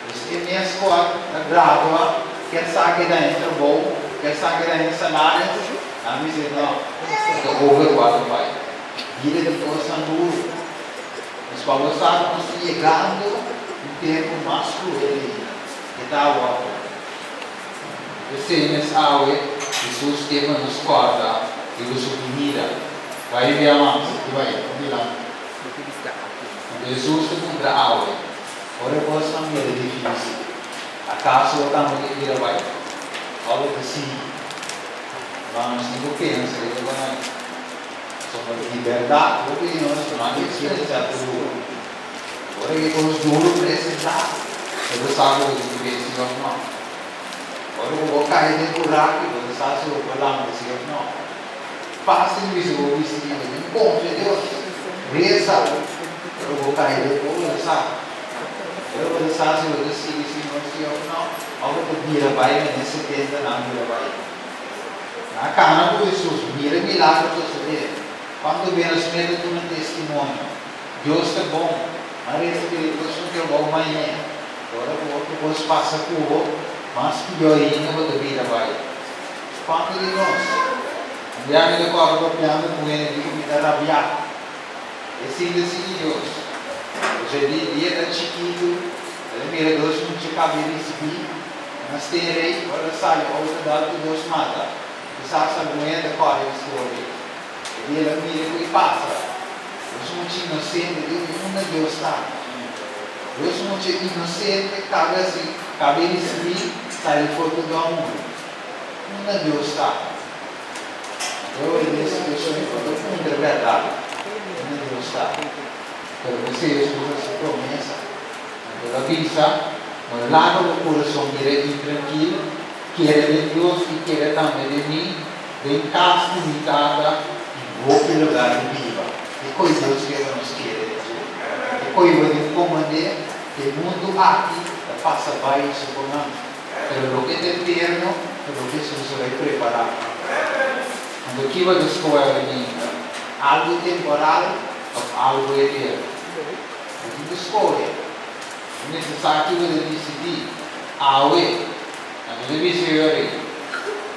Dus e mes ku a gradua kier sa keda den trabou, kier sa keda den salario, nan bisa no, bo ta overqualified. Bida di kosnan duru. Nos pa bo sa ku nos ta yegando un tempu mas kruel ainda. E ta awor. P'esei mes awe Hesus ke pa nos kòrda riba su binida. Bai bia mas i bai dilanti. Anto Hesus ta puntra awe, Ora e kosnan bira difísil, akaso bo tambe ke bira bai? Òf bo ta sigui? Hermano, nos tin ku pensa riba kosnan. Pasobra di bèrdat hopi di nos no a eksperensiá tur duru. Ora ku e kos duru presentá, bo ta sa ku bo tin ku pensa si òf nò. Ora ku bo kai den buraku, bo ta sa si bo por lanta si òf nò. Fásil bisa bo bisti bo tin konfia Dios. Resa, ora bo kai den bo ta sa. Ora bo ta sa si bo ta sigui Señor si òf nò, òf bo ta bira bai manera setentanan bira bai. Nan a kana ku Hesus, mira e milagro sosodé. Kuantu be nos mester duna testimonio? Dios ta bon. Nan resa pidi Dios un trabou mañe. Ora ku otro kos pasa ku bo, mas pió ainda bo ta bira bai. Kuantu di nos? Un bia mi ta kòrda papiando ku hende di ku mi ta rabiá. E sinti sigui Dios. Osea di dia ta chikitu, el a mira dos mucha kabia risibí na stenrei ora el a sali outo dal ku dos mata. Kisas algun hende ta kòrda e storia. E dia el a mira ku e pasa. Dos mucha inosente, Dios mi unda Dios ta? Dos mucha inosente kabia hasi kabia risibí sali for ku dòmber. Unda Dios ta? Yo e den situashon ei bo ta puntra bèrdat, unda Dios ta? Pero p'esei Hesus a hasi promesa. Anto el a bisa, No laga bo kurason bira intrankil, kere den Dios i kere tambe den mi, den kas di mi Tata tin hopi lugar di biba. E koi Dios ke pa nos kere den dje. E koi bo tin komand'é ku e mundu aki ta pasa bai suponan. Pero loke ta eterno ta loke Hesus a bai prepará. Anto kiba ta skohe awendia? Algu temporal òf algu eterno? Bo tin ku skohe. Bo mester sa kiba ta disidí awe. Anto ta bisa e rei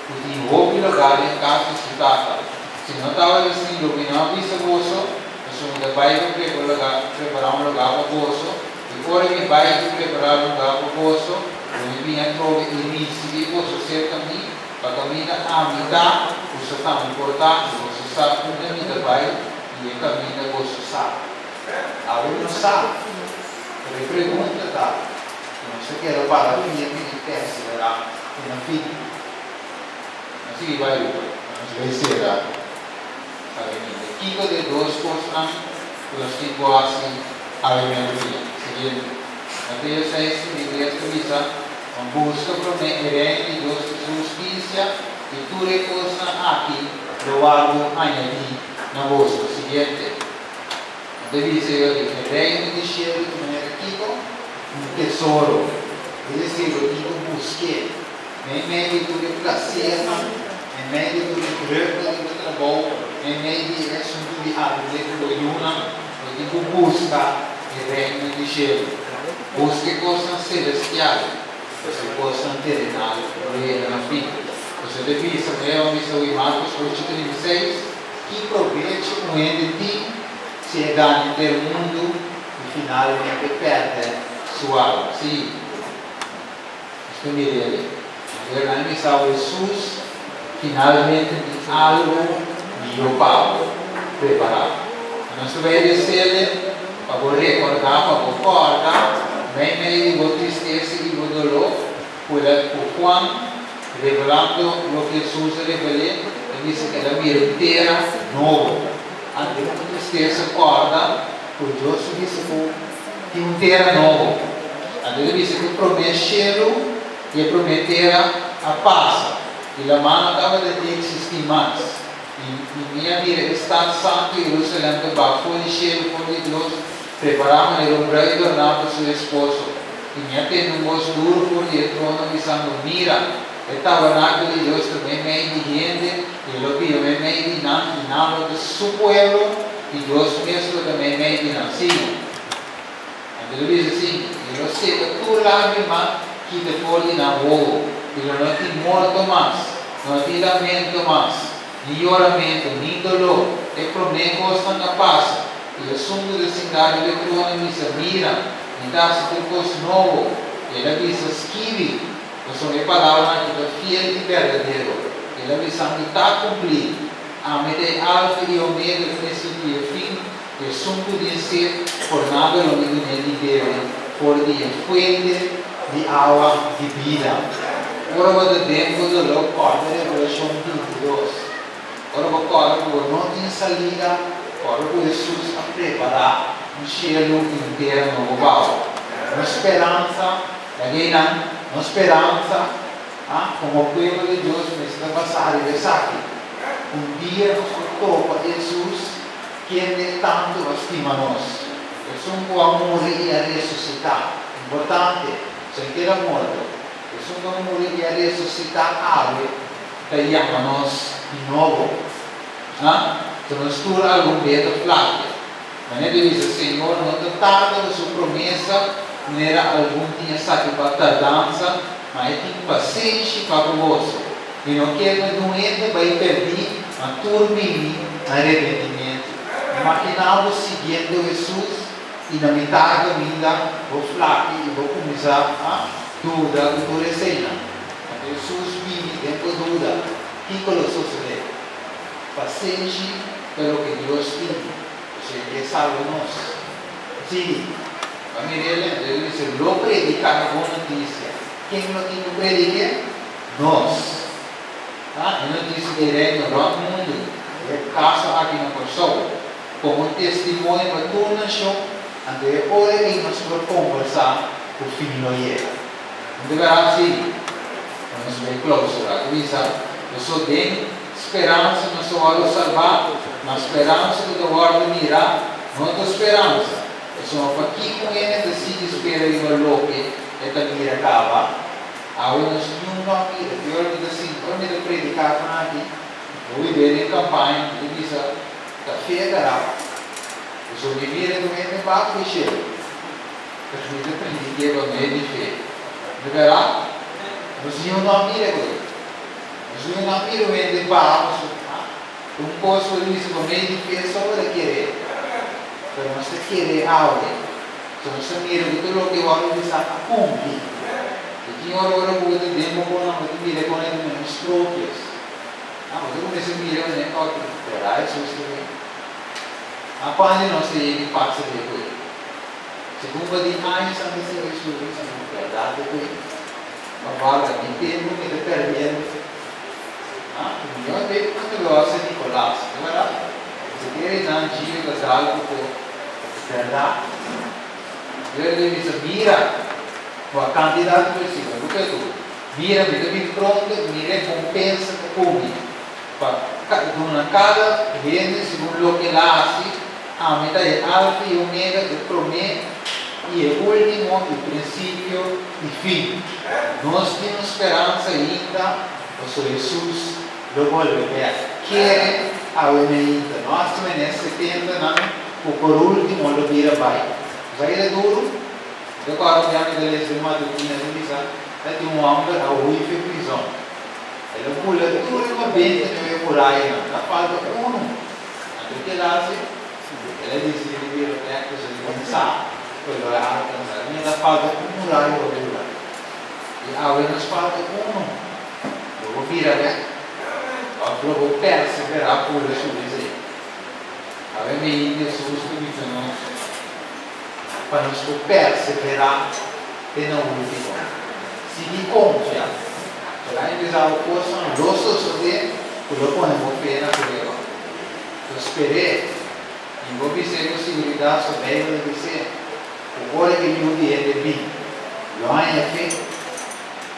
ku tin hopi lugá den kas di su tata. Si no tabata asin, lo mi no a bisa boso, pasobra mi ta bai pa prepará un lugá pa boso. I ora mi bai i prepará lugá pa boso, lo mi bini atrobe i risibí boso serka mi, pa kaminda ami ta, boso tambe por ta, i boso sa unda mi ta bai i e kaminda boso sa. Awe no sa, pero e pregunta ta, ku nos ta keda para firme i perseverá te na fin? Nos sigui bai riba, nos bai sera awenida. Kiko ta e dos kosnan ku nos tin ku hasi awe mèrdia? Siguiente. Mateo seis, 33 ta bisa, Ma buska promé e Reino di Dios i su hustisia, i tur e kosnan aki lo wòrdu añadí na boso. Siguiente. Nan ta bisa yo di e Reino di shelu ta manera kiko? Un tesoro. Es desir, bo tin ku busk'é. Meimei di tur e plasernan, meimei di tur e drukte di bo trabou, meimei di e asuntu di atendé ku bo yunan, bo tin ku buska e Reino di shelu. Buska e kosnan selestial, pasobra e kosnan terenal lo yega na fin. Pasobra ta bisa, manera bo a bisa hui Markos ocho 36, Ki probecho un hende tin si e gana henter mundu i finalmente pèrdè su alma? Sí. Nos ta mira el. Manera nan bisa Hesus finalmente tin algu mihó pa bo prepará. Nos ta bai desele pa bo rekordá, pa bo kòrda meimei di bo tristesa i bo doló ku el a ku Juan revelando loke Hesus a revel'é, ta bisa ku el a mira un tera nobo. Ante bo tristesa kòrda ku Dios a bisa ku tin un tera nobo. Anto el a bisa ku e promé shelu i e promé tera a pasa. I laman no tabata di eksistí mas. I mi a mira e stat santu Jerusalèm ta baha for di shelu for di Dios, prepará manera un brùid dòrná pa su esposo. I mi a tende un bos duru for di e trono bisando, Mira! E tabernákulo di Dios ta meimei di hende, i e lo biba meimei di nan, i nan lo ta su pueblo, i Dios mes lo ta meimei di nan. Sigui. Anto lo bisa asin, I lo seka tur lágrima kita for di nan wowo, i lo no tin morto mas, no tin lamento mas, ni yoramentu, ni doló, e promé kosnan a pasa. I esun ku ta sintá riba e trono a bisa, Mira, mi ta hasi tur kos nobo. I el a bisa, Skibi, pasobra e palabranan aki ta fiel i berdadero. El a bisa, Mi ta kumplí. Ami ta e Alfa i Omega, e prinsipio i e fin. Esun ku tin set por nada lo mi dun'é di bebe for di e fuente di awa di bida. Ora bo ta den bo doló, kòrda Revelashon 22. Ora bo kòrda ku bo no tin salida, kòrda ku Hesus a prepará un shelu i un tera nobo pa bo. Nos speransa, lag'einan, nos speransa, a, komo pueblo di Dios mester ta basá riba esaki. Un dia nos por topa Hesus. Kende tantu a stima nos? Esun ku a muri i a resusitá. Importante, so e keda morto. Esun ku a muri i a resusitá awe ta yama nos di nobo. Ha? So nos tur algun bia ta flakia. Manera di bisa, Señor no ta tarda ku su promesa, manera algun tin esaki pa tardansa, ma e tin pasenshi pa ku boso. I no kier pa niun hende bai pèrdí, ma tur bini na repentimentu. Imaginá bo siguiendo Hesus i na mitar kaminda bo flaki i bo kuminsá a duda ku tur eseinan. Anto Hesus bini den bo duda, kiko lo sosodé? Pasenshi ta loke Dios tin, pasobra e ke salba nos. Sigui. Pa mir'el, anto el bisa, Lo prediká e bon notisia. Ken lo tin ku predik'é? Nos. Ta e notisia di Reino rònt mundu, e kaso aki na Kòrsou, komo testimonio pa tur nashon, anto e ora ei nos por kombersá ku fin lo yega. Un ta bèrdat si, pa nos bai klousurá, ta bisa, Paso den speransa nos ta wòrdu salbá, ma speransa ku ta wòrdu mirá no ta speransa. Pasobra pakiko un hende ta sigui spera riba loke e ta mira kaba? Awe nos niun no a mira. Te ora mi ta sinti, ora mi ta prediká kon aki, bo bibé den kampaña, mi ta bisa, Ta fe gará. Pasobra mi mira ku hende bak di shelu. Pero mi ta prediké pa medio di fe. No gará? Nos niun no a mira koe. Nos niun no a mira un hende baha pasobra, ah, un kos por bisa pa medio di fe so bo ta keré. Pero nos ta keré awe. So nos ta mira ku tur loke wòrdu bisá a kumpli. I tin ora ora ku bo ta den bo konan bo ta mira kon e ta mira stroopjes. Ah, bo ta kuminsá mira manera e òtro, Bèrdat Hesus ta bin? A kuantu di nos ta yega i pasa di e koe? Segun bo di años antes di Hesus bin, si no, bèrdat e koe? Ma guarda, mi tempu mi ta pèrdiendo. Ah, ku mihó tempu nos ta beba San Nicolas, no bèrdat? Si kere nan Gio ta dal ku bo. Bèrdat? Dios ta bisa, Mira, ku a kantidat di versíkulo, bo ke tur. Mira, mi ta bin pronto i mi rekompensa ta ku mi, pa duna kada hende segun loke el a hasi. Ami ta e Alfa i Omega, e promé i e último, e prinsipio i fin. Nos tin un speransa ainda, pasobra Hesus lo bolbe bèk. Kere awe meinta, no hasta mene 70 nan ku por último lo bira bai. Bo sa ki ta duru? Mi ta kòrda un dia mi ta lesa den matutina ta bisa ta tin un hòmber a hui fe prizòn. El a bula tur riba benta den e murayanan, ta falta unu. Anto ke el a hasi? El a disidí di bira bèk pasobra el tin sa ku el lo a alkansá. Mi ta falta un muraya pa bula. I awe nos falta unu. Lo bo bira bèk? Òf lo bo perseverá pura subi esei? Awe mi Hesus ta bisa nos pa nos por perseverá te na último. Sigui konfia. Pero a empezá bo kosnan lo sosodé ku lo pone bo fe na prueba. So sper'é i bo bis'é ku siguridat so Beibel ta bis'é ku ora e Yu di hende bin, lo haña fe.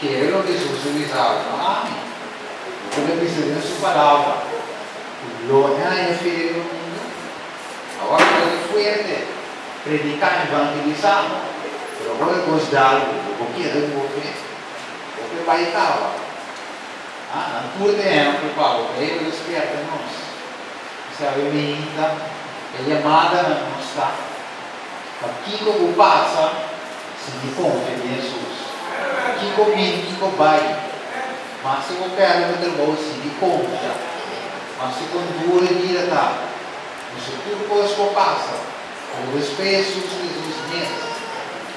Kere loke Hesus a bisa bo, no ami. El a bisa den su palabra ku lo e haña fe riba mundu. Awor ku ta fuerte prediká, evangelisá, pero ora kos dal bo, bo por keda ku bo fe? Bo fe bai kaba. Ha, nan tur ta ehèmpel pa bo. Beibel ta spièrta nos. Bo sabe mainta e yamada na nos ta, Pa kiko bo pasa sigui konfia den Hesus? Kiko bin, kiko bai? Maske bo pèrdè bo trabou, sigui konfia. Maske kon duru e bida ta, pasobra tur kos por pasa. Pero despues Hesus ta Hesus mes.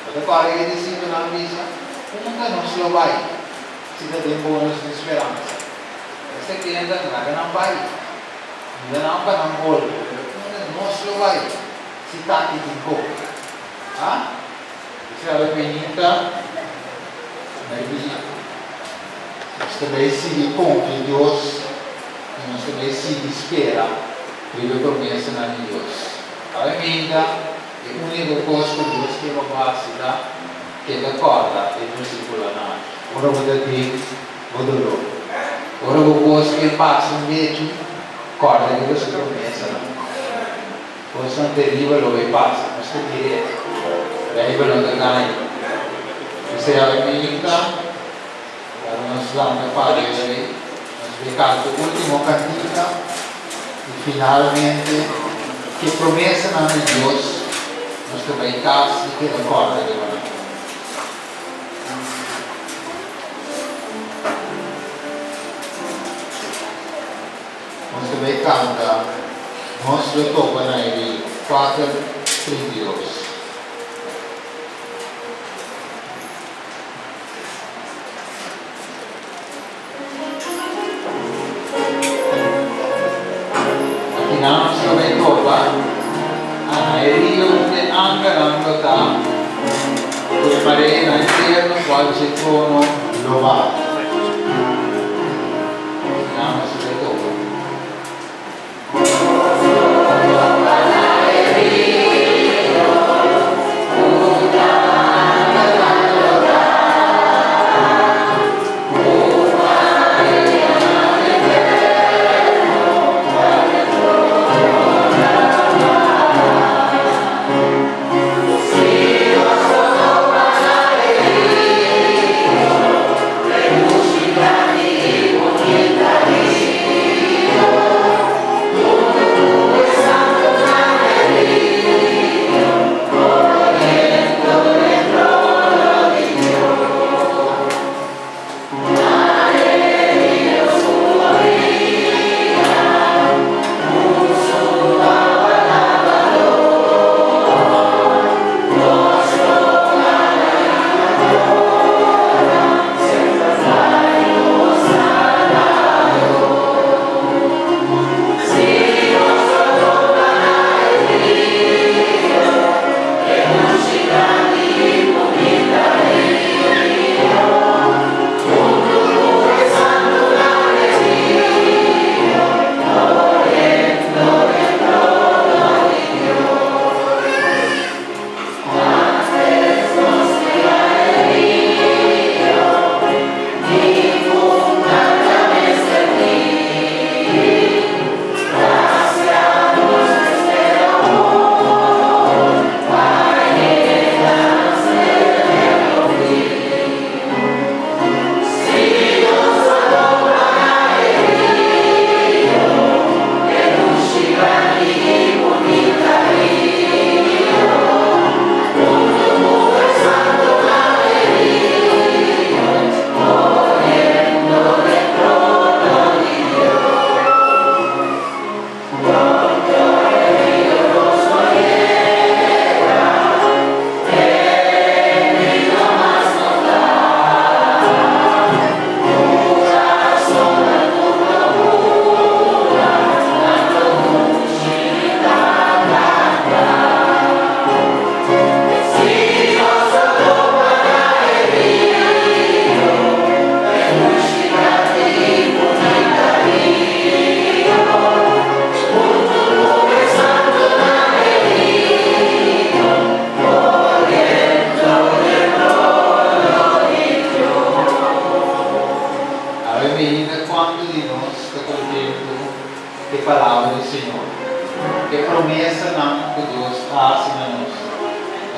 Bo ta kòrda ke e disipelnan bisa, Unda nos lo bai si ta den bo nos tin speransa? E 70 laga nan bai. Mira nan pa nan bolbe, pero unda nos lo bai si ta aki tin bo? Ha? Esei a beinta na e dia. Nos ta bay sigui confia Dios y nos ta bay sigui spera riba e promesanan di Dios. A beinta e unico cos cu Dios ke pa bo haci ta keda corda e versiculonan aki. Ora bo ta den bo dolor, ora bo cos ke pasa un bechi, corda riba su promesanan. Cosnan teribel lo bay pasa, nos ta mira e. Bijbel no ta gaña. Esei a beinta, ora nos lanta para e rey, nos bay canta e ultimo cantica y finalmente cu e promesanan di Dios nos ta bay cas y keda corda riba nan. Nos ta bay canta Nos lo topa na e di 4:32. Akinan nos lo bay topa na e rio unda e angelnan lo ta cu e mareanan eterno cual dje trono lo bati. Akinan nos lo bay topa.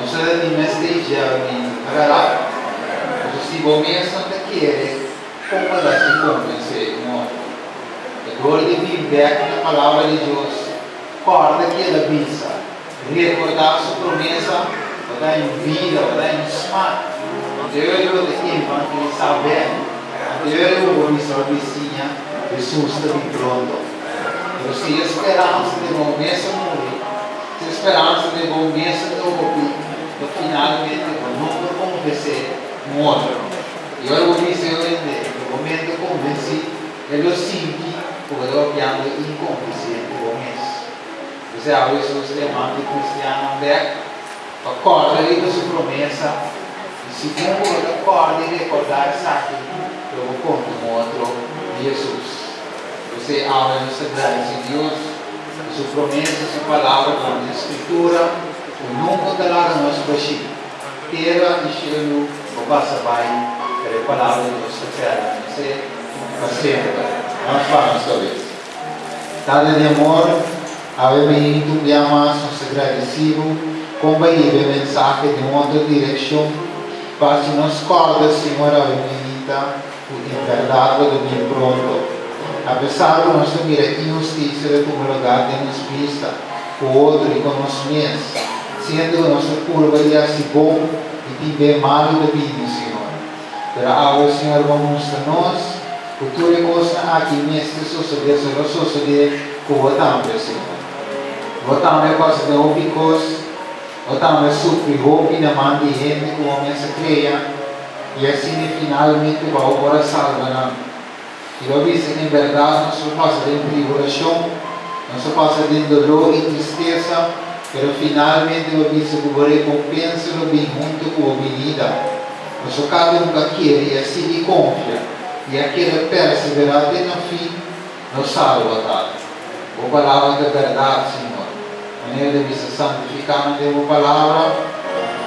Nos ta den mes stage ya mi ta bèrdat? Pasobra si bo mes no ta kere, kon bo ta hasi konvensé un otro? E dor di bin bèk na Palabra di Dios, kòrda ki el a bisa, rekordá su promesa, bo ta haña un bida, bo ta haña un smak. Anto e ora bo ta evangelisá bèk, anto e ora bo por bisa bo bisiña, Hesus ta bin pronto. Pero si e speransa den bo mes a muri, Si e speransa den bo mes ta hopi, lo finalmente bo no por konvensé un otro. I ora bo bisa e hende ku bo mente konvensí, e lo sinti ku bo ta papiando inkonvensiente bo mes. P'esei awe Hesus ta yamando e kristiannan bèk pa kòrda riba su promesa, i segun ku bo ta kòrda i rekordá esaki, lo bo konta un otro di Hesus. P'esei awe nos ta gradisí Dios. I su promesa, su palabra nan den Scritura, cu nunca ta laga nos bashí. Tera i shelu lo pasa bai, pero e palabra di Dios ta permanece pa semper. Nos pa nos cabes. Tata di amor, awe mainta un bia mas nos ta gradeci Bo con Bo a hiba e mensahe den un otro direccion, pa haci nos corda, Señor, awe mainta, ku en bèrdat lo ta bin pronto. Apesar ku nos ta mira inhustisia ta tuma lugá den nos bista, ku otro i ku nos mes, siendo ku nos ta purba di hasi bon i tin be malu ta bini, Señor. Pero awe, Señor, bo a mustra nos ku tur e kosnan aki mester sosodé, so lo sosodé ku bo tambe, Señor. Bo tambe a pasa den hopi kos, bo tambe a sufri hopi na man di hende ku bo mes a krea. I asina finalmente bo por a salba nan. I bo a bisa, En bèrdat nos lo pasa den tribulashon, nos lo pasa den doló i tristesa, pero finalmente bo a bisa ku bo rekompensa lo bin huntu ku bo binida. Pasobra kada un ku a kere i a sigui konfia i a keda perseverá te na fin, lo salba, Tata. Bo palabra ta bèrdat, Señor. Manera ta bisa, Santifiká nan den bo palabra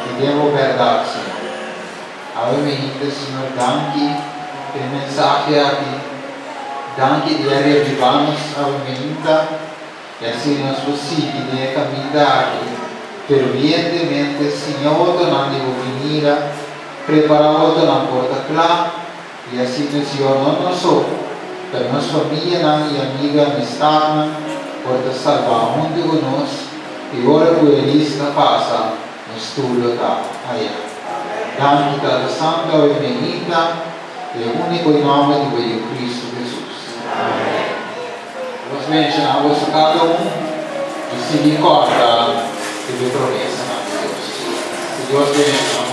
i den bo bèrdat, Señor. Awe mi hende, Señor, danki pa e mensahe aki. Danki di a revivá nos awe mainta i asina nos por sigui den e kaminda aki fervientemente, siña otronan di bo binida, prepará otronan por ta kla i asina Señor no nos so, pero nos famianan i amiga amistatnan por ta salbá huntu ku nos i ora ku e lista pasa nos tur lo ta aya. Danki Tata Santu awe meinta den e úniko i nòmber di bo Yu Kristu Hesus. Amèn. Nos menshoná boso kada un i sigui kòrda riba e promesanan di Dios. Ku Dios bendishoná.